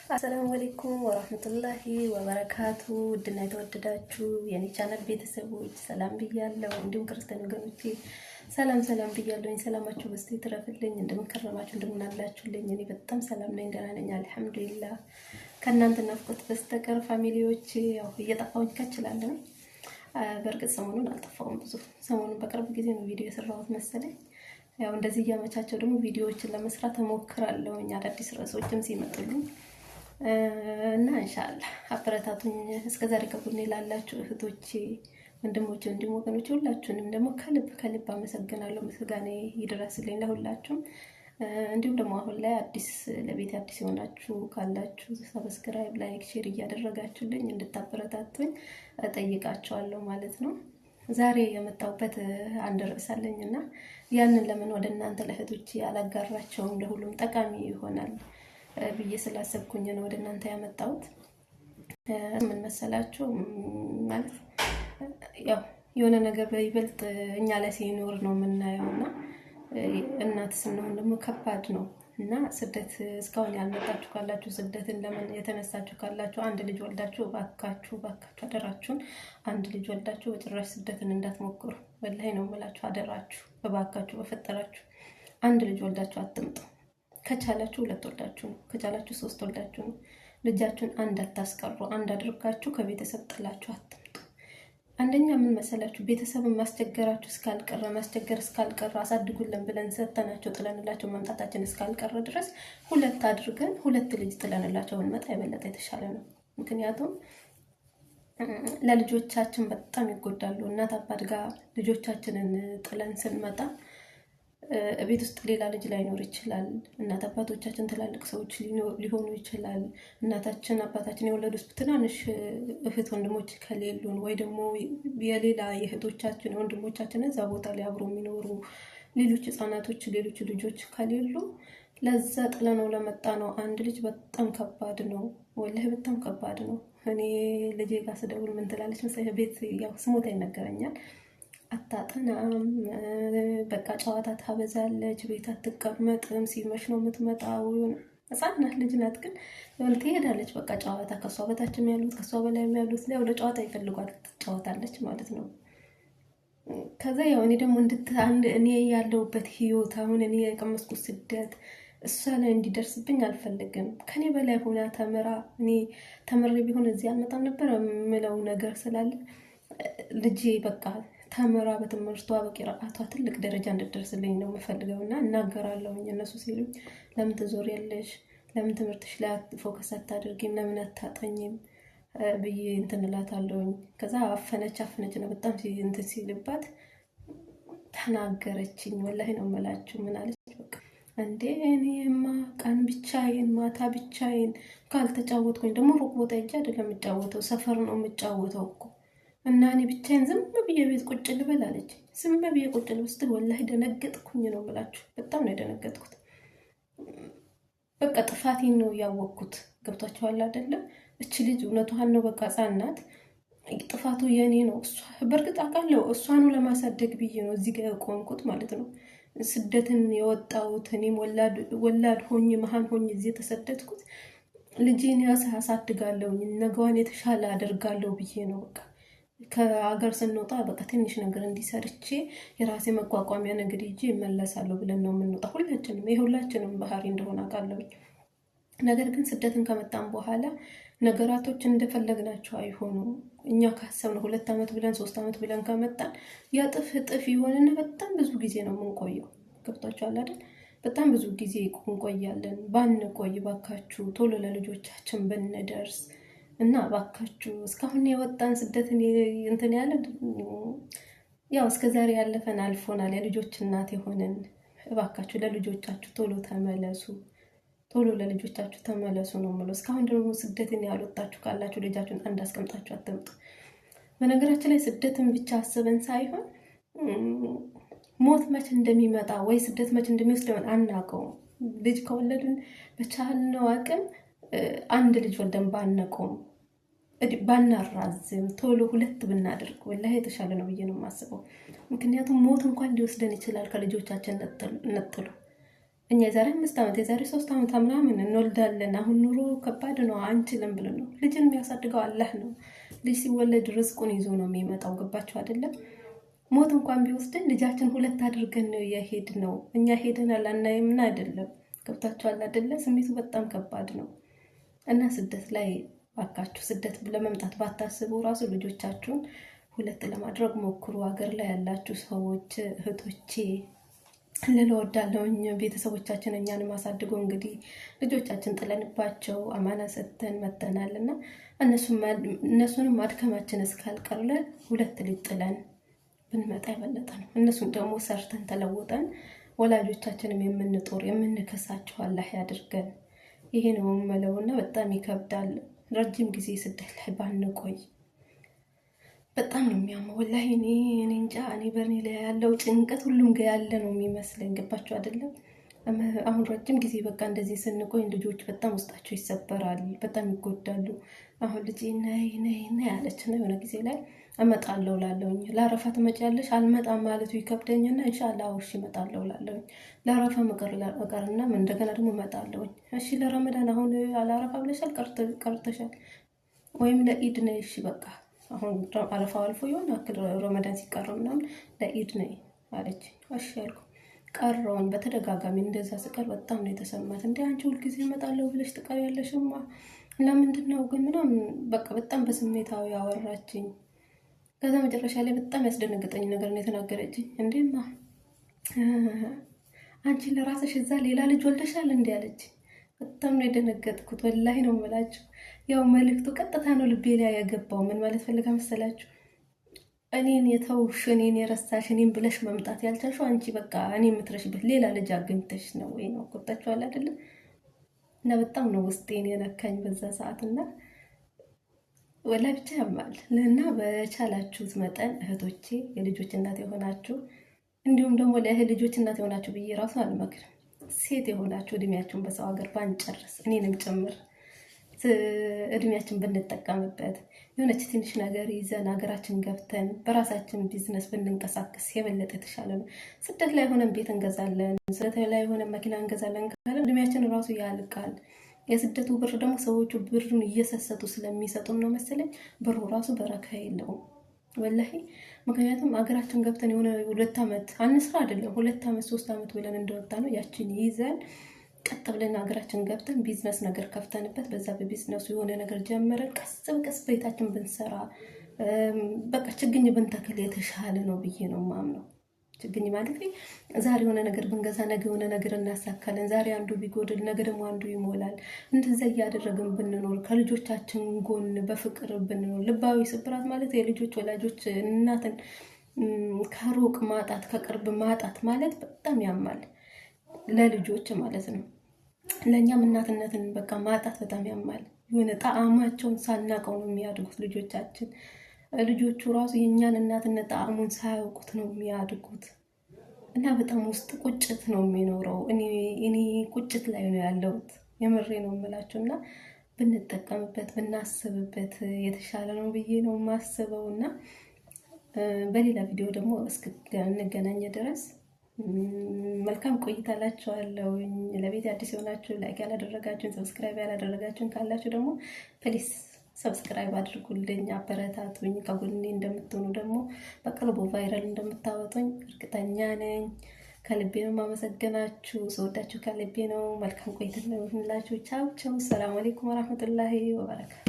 السلام عليكم ورحمة الله وبركاته። ውድና የተወደዳችሁ የኔ ቻናል ቤተሰቦች ሰላም ብያለሁ። እንዲሁም ክርስቲያን ወገኖቼ ሰላም ሰላም ብያለሁኝ። ሰላማችሁ በስቶ ይትረፍልኝ። እንደምን ከረማችሁ፣ እንደምን አላችሁልኝ? እኔ በጣም ሰላም ነኝ፣ ደህና ነኝ፣ الحمد لله። ከእናንተ ናፍቆት በስተቀር family ዎች ያው እየጠፋሁኝ ከችላለሁ። በእርግጥ ሰሞኑን አልጠፋሁም ብዙ። ሰሞኑን በቅርብ ጊዜ ነው ቪዲዮ የሰራሁት መሰለኝ። ያው እንደዚህ እያመቻቸው ደግሞ ቪዲዮዎችን ለመስራት እሞክራለሁኝ አዳዲስ ርዕሶችም ሲመጡልኝ እና إن شاء الله አበረታቱኝ። እስከዛሬ ከጎኔ ላላችሁ እህቶቼ፣ ወንድሞቼ፣ እንዲሁም ወገኖቼ ሁላችሁንም ደግሞ ከልብ ከልብ አመሰግናለሁ። ምስጋኔ ይድረስልኝ ለሁላችሁም። እንዲሁም ደግሞ አሁን ላይ አዲስ ለቤት አዲስ የሆናችሁ ካላችሁ subscribe፣ like፣ share እያደረጋችሁልኝ እንድታበረታቱኝ እጠይቃችኋለሁ ማለት ነው። ዛሬ የመጣሁበት አንድ ርዕስ አለኝ እና ያንን ለምን ወደ እናንተ ለእህቶቼ አላጋራቸውም ለሁሉም ጠቃሚ ይሆናል ብዬ ስላሰብኩኝ ነው ወደ እናንተ ያመጣሁት። ምን መሰላችሁ ማለት ያው የሆነ ነገር በይበልጥ እኛ ላይ ሲኖር ነው የምናየው እና እናት ስንሆን ደግሞ ከባድ ነው እና ስደት እስካሁን ያልመጣችሁ ካላችሁ ስደትን ለምን የተነሳችሁ ካላችሁ አንድ ልጅ ወልዳችሁ እባካችሁ እባካችሁ አደራችሁን አንድ ልጅ ወልዳችሁ በጭራሽ ስደትን እንዳትሞክሩ። ወላሂ ነው የምላችሁ፣ አደራችሁ እባካችሁ በፈጠራችሁ አንድ ልጅ ወልዳችሁ አትምጡ። ከቻላችሁ ሁለት ወልዳችሁ ነው፣ ከቻላችሁ ሶስት ወልዳችሁ ነው። ልጃችሁን አንድ አታስቀሩ። አንድ አድርጋችሁ ከቤተሰብ ጥላችሁ አትምጡ። አንደኛ ምን መሰላችሁ፣ ቤተሰብን ማስቸገራችሁ እስካልቀረ ማስቸገር እስካልቀረ አሳድጉልን ብለን ሰተናቸው ጥለንላቸው መምጣታችን እስካልቀረ ድረስ ሁለት አድርገን ሁለት ልጅ ጥለንላቸው ብንመጣ የበለጠ የተሻለ ነው። ምክንያቱም ለልጆቻችን በጣም ይጎዳሉ። እናት አባት ጋር ልጆቻችንን ጥለን ስንመጣ ቤት ውስጥ ሌላ ልጅ ላይኖር ይችላል። እናት አባቶቻችን ትላልቅ ሰዎች ሊሆኑ ይችላል። እናታችን አባታችን የወለዱት ትናንሽ እህት ወንድሞች ከሌሉን ወይ ደግሞ የሌላ የእህቶቻችን ወንድሞቻችን እዛ ቦታ ላይ አብሮ የሚኖሩ ሌሎች ህጻናቶች፣ ሌሎች ልጆች ከሌሉ ለዛ ጥለነው ለመጣ ነው አንድ ልጅ በጣም ከባድ ነው። ወላሂ በጣም ከባድ ነው። እኔ ልጄ ጋር ስደውል ምን ትላለች መሰለኝ፣ ቤት ያው ስሞታ ይነገረኛል አታጠናም፣ በቃ ጨዋታ ታበዛለች፣ ቤት አትቀመጥም፣ ሲመሽ ነው የምትመጣው። ሕፃን ናት፣ ልጅ ናት፣ ግን የሆነ ትሄዳለች። በቃ ጨዋታ ከእሷ በታችም ያሉት ከእሷ በላይም ያሉት ያው ለጨዋታ ይፈልጓል፣ ትጫወታለች ማለት ነው። ከዛ ያው እኔ ደግሞ አንድ እኔ ያለሁበት ህይወት አሁን እኔ የቀመስኩት ስደት እሷ ላይ እንዲደርስብኝ አልፈልግም። ከኔ በላይ ሆና ተምራ እኔ ተምሬ ቢሆን እዚህ አልመጣም ነበር የምለው ነገር ስላለ ልጄ በቃ ተምራ በትምህርቷ በቂራአቷ ትልቅ ደረጃ እንድደርስልኝ ነው የምፈልገው እና እናገራለሁኝ። እነሱ ሲሉኝ ለምን ትዞሪያለሽ? ለምን ትምህርትሽ ላይ focus አታደርጊም? ለምን አታጠኝም ብዬ እንትን እላታለሁኝ። ከዛ አፈነች አፈነች ነው በጣም እንትን ሲልባት ተናገረችኝ። ወላሂ ነው የምላችሁ። ምን አለች? በቃ እንዴ እኔማ ቀን ብቻዬን ማታ ብቻዬን ካልተጫወትኩኝ ደግሞ ሩቅ ቦታ ሄጄ አይደለም የምጫወተው፣ ሰፈር ነው የምጫወተው እኮ እና እኔ ብቻዬን ዝም ብዬ ቤት ቁጭ ልበል አለች። ዝም ብዬ ቁጭ ልበል ስትል ወላሂ ደነገጥኩኝ ነው የምላችሁ። በጣም ነው የደነገጥኩት። በቃ ጥፋቴን ነው ያወቅኩት። ገብቷችኋል አይደለም? እች ልጅ እውነቷን ነው። በቃ ሕፃን ናት። ጥፋቱ የኔ ነው። በእርግጥ አውቃለሁ እሷኑ ለማሳደግ ብዬ ነው እዚህ ጋር የቆምኩት ማለት ነው። ስደትን የወጣሁት እኔም ወላድ ሆኜ መሀን ሆኜ እዚህ የተሰደድኩት ልጄን ያሳድጋለሁ ነገዋን የተሻለ አደርጋለሁ ብዬ ነው። በቃ ከሀገር ስንወጣ በቃ ትንሽ ነገር እንዲሰርቼ የራሴ መቋቋሚያ ነገር ይዤ እመለሳለሁ ብለን ነው የምንወጣ። ሁላችንም የሁላችንም ባህሪ እንደሆነ አውቃለሁኝ። ነገር ግን ስደትን ከመጣን በኋላ ነገራቶች እንደፈለግናቸው አይሆኑም። እኛ ካሰብነው 2 ዓመት ብለን 3 ዓመት ብለን ከመጣን ያጥፍ እጥፍ ይሆንና በጣም ብዙ ጊዜ ነው የምንቆየው። ገብቷችኋል አይደል? በጣም ብዙ ጊዜ እንቆያለን። ባንቆይ ባካችሁ ቶሎ ለልጆቻችን ብንደርስ እና ባካችሁ እስካሁን የወጣን ስደትን እንትን ያለ ያው እስከዛሬ ያለፈን አልፎናል። የልጆች እናት የሆንን እባካችሁ ለልጆቻችሁ ቶሎ ተመለሱ፣ ቶሎ ለልጆቻችሁ ተመለሱ ነው የምለው። እስካሁን ደግሞ ስደትን ያልወጣችሁ ካላችሁ ልጃችሁን አንድ አስቀምጣችሁ አትምጡ። በነገራችን ላይ ስደትን ብቻ አስበን ሳይሆን ሞት መች እንደሚመጣ ወይ ስደት መች እንደሚወስደን አናውቀውም። ልጅ ከወለድን በቻልነው አቅም አንድ ልጅ ወልደን ባንቆም ባናራዝም ቶሎ ሁለት ብናደርግ ወላሂ የተሻለ ነው ብዬ ነው የማስበው። ምክንያቱም ሞት እንኳን ሊወስደን ይችላል ከልጆቻችን ነጥሎ። እኛ የዛሬ 5 ዓመት፣ የዛሬ 3 ዓመት ምናምን እንወልዳለን፣ አሁን ኑሮ ከባድ ነው አንችልም ብለን ነው። ልጅን የሚያሳድገው አላህ ነው። ልጅ ሲወለድ ርዝቁን ይዞ ነው የሚመጣው። ገባችሁ አይደለም? ሞት እንኳን ቢወስድን ልጃችን ሁለት አድርገን ነው የሄድነው። እኛ ሄደናል አናይምና አይደለም። ገብታችኋል አይደለ? ስሜቱ በጣም ከባድ ነው። እና ስደት ላይ ባካችሁ ስደት ለመምጣት ባታስቡ ራሱ ልጆቻችሁን ሁለት ለማድረግ ሞክሩ። ሀገር ላይ ያላችሁ ሰዎች እህቶቼ ልል እወዳለሁኝ። ቤተሰቦቻችን እኛንም አሳድገው እንግዲህ ልጆቻችን ጥለንባቸው አማና ሰጥተን መጥተናል እና እነሱንም ማድከማችን እስካልቀረ ሁለት ልጅ ጥለን ብንመጣ የበለጠ ነው። እነሱን ደግሞ ሰርተን ተለውጠን ወላጆቻችንም የምንጦር የምንከሳቸው አላህ ያድርገን። ይሄ ነው የምለውና በጣም ይከብዳል። ረጅም ጊዜ ስደት ላይ ባንቆይ በጣም ነው የሚያመው። ወላሂ እኔ እንጃ፣ እኔ በእኔ ላይ ያለው ጭንቀት ሁሉም ጋ ያለ ነው የሚመስለኝ። ገባችሁ አይደለም? አሁን ረጅም ጊዜ በቃ እንደዚህ ስንቆይ ልጆች በጣም ውስጣቸው ይሰበራል፣ በጣም ይጎዳሉ። አሁን ልጄ ነይ ነይ ነይ አለች ነው፣ የሆነ ጊዜ ላይ እመጣለሁ ላለሁኝ፣ ለአረፋ ትመጪያለሽ አልመጣም ማለቱ ይከብደኝና ኢንሻአላህ እሺ እመጣለሁ ላለሁኝ፣ ለአረፋ እቀርና እንደገና ደግሞ እመጣለሁኝ። እሺ ለረመዳን አሁን አላረፋ ብለሻል ቀርተሻል፣ ወይም ለኢድ ነይ፣ እሺ በቃ አሁን አረፋው አልፎ የሆነ አክል ረመዳን ሲቀር ምናምን ለኢድ ነይ አለች። እሺ አልኩ። ቀረውን በተደጋጋሚ እንደዛ ስቀር በጣም ነው የተሰማት። እንደ አንቺ ሁልጊዜ እመጣለሁ ብለሽ ትቀሪያለሽማ ለምንድን ነው ግን ምናምን በቃ በጣም በስሜታዊ አወራችኝ። ከዛ መጨረሻ ላይ በጣም ያስደነገጠኝ ነገር ነው የተናገረችኝ። እንዴማ አንቺ ለራስሽ እዛ ሌላ ልጅ ወልደሻል እንዲ አለች። በጣም ነው የደነገጥኩት። ወላሂ ነው የምላችሁ። ያው መልእክቱ ቀጥታ ነው ልቤ ላይ ያገባው። ምን ማለት ፈልጋ መሰላችሁ? እኔን የተውሽ፣ እኔን የረሳሽ፣ እኔን ብለሽ መምጣት ያልቻልሽው አንቺ በቃ እኔ የምትረሽበት ሌላ ልጅ አግኝተሽ ነው ወይ ነው። ቆጣችኋል አይደለም? እና በጣም ነው ውስጤን የነካኝ በዛ ሰዓት እና ወላሂ ብቻ ያማል። እና በቻላችሁት መጠን እህቶቼ፣ የልጆች እናት የሆናችሁ፣ እንዲሁም ደግሞ ለእህት ልጆች እናት የሆናችሁ ብዬ ራሱ አልመክርም። ሴት የሆናችሁ እድሜያችሁን በሰው ሀገር ባንጨርስ፣ እኔንም ጭምር፣ እድሜያችን ብንጠቀምበት፣ የሆነች ትንሽ ነገር ይዘን ሀገራችን ገብተን በራሳችን ቢዝነስ ብንንቀሳቀስ የበለጠ የተሻለ ነው። ስደት ላይ ሆነን ቤት እንገዛለን፣ ስደት ላይ ሆነን መኪና እንገዛለን ካለን እድሜያችን ራሱ ያልቃል። የስደቱ ብር ደግሞ ሰዎቹ ብሩን እየሰሰቱ ስለሚሰጡን ነው መሰለኝ ብሩ ራሱ በረካ የለውም ወላሂ። ምክንያቱም ሀገራችን ገብተን የሆነ 2 ዓመት አንስራ አይደለም፣ 2 ዓመት 3 ዓመት ብለን እንደወጣ ነው ያችን ይዘን ቀጥ ብለን ሀገራችን ገብተን ቢዝነስ ነገር ከፍተንበት በዛ በቢዝነሱ የሆነ ነገር ጀምረን ቀስ በቀስ ቤታችን ብንሰራ፣ በቃ ችግኝ ብንተክል የተሻለ ነው ብዬ ነው የማምነው። ችግኝ ማለት ዛሬ የሆነ ነገር ብንገዛ ነገ የሆነ ነገር እናሳካለን። ዛሬ አንዱ ቢጎድል ነገ ደግሞ አንዱ ይሞላል። እንደዛ እያደረግን ብንኖር፣ ከልጆቻችን ጎን በፍቅር ብንኖር፣ ልባዊ ስብራት ማለት የልጆች ወላጆች እናትን ከሩቅ ማጣት ከቅርብ ማጣት ማለት በጣም ያማል፣ ለልጆች ማለት ነው። ለእኛም እናትነትን በቃ ማጣት በጣም ያማል። የሆነ ጣዕማቸውን ሳናቀው ነው የሚያድጉት ልጆቻችን። ልጆቹ ራሱ የእኛን እናትነት ጣዕሙን ሳያውቁት ነው የሚያድጉት እና በጣም ውስጥ ቁጭት ነው የሚኖረው። እኔ ቁጭት ላይ ነው ያለሁት፣ የምሬ ነው የምላችሁ። እና ብንጠቀምበት ብናስብበት የተሻለ ነው ብዬ ነው የማስበው። እና በሌላ ቪዲዮ ደግሞ እስክንገናኝ ድረስ መልካም ቆይታ እላችኋለሁ። ለቤት አዲስ የሆናችሁ like ያላደረጋችሁን፣ subscribe ያላደረጋችሁን ካላችሁ ደግሞ please subscribe አድርጉልኝ፣ አበረታቱኝ። ከጎኔ እንደምትሆኑ ደግሞ በቅርቡ viral እንደምታወጡኝ እርግጠኛ ነኝ። ከልቤ ነው የማመሰግናችሁ። ስወዳችሁ ከልቤ ነው። መልካም ቆይታ ይሁንላችሁ። ቻው ቻው። ሰላም አለይኩም ወራህመቱላሂ ወበረካቱ።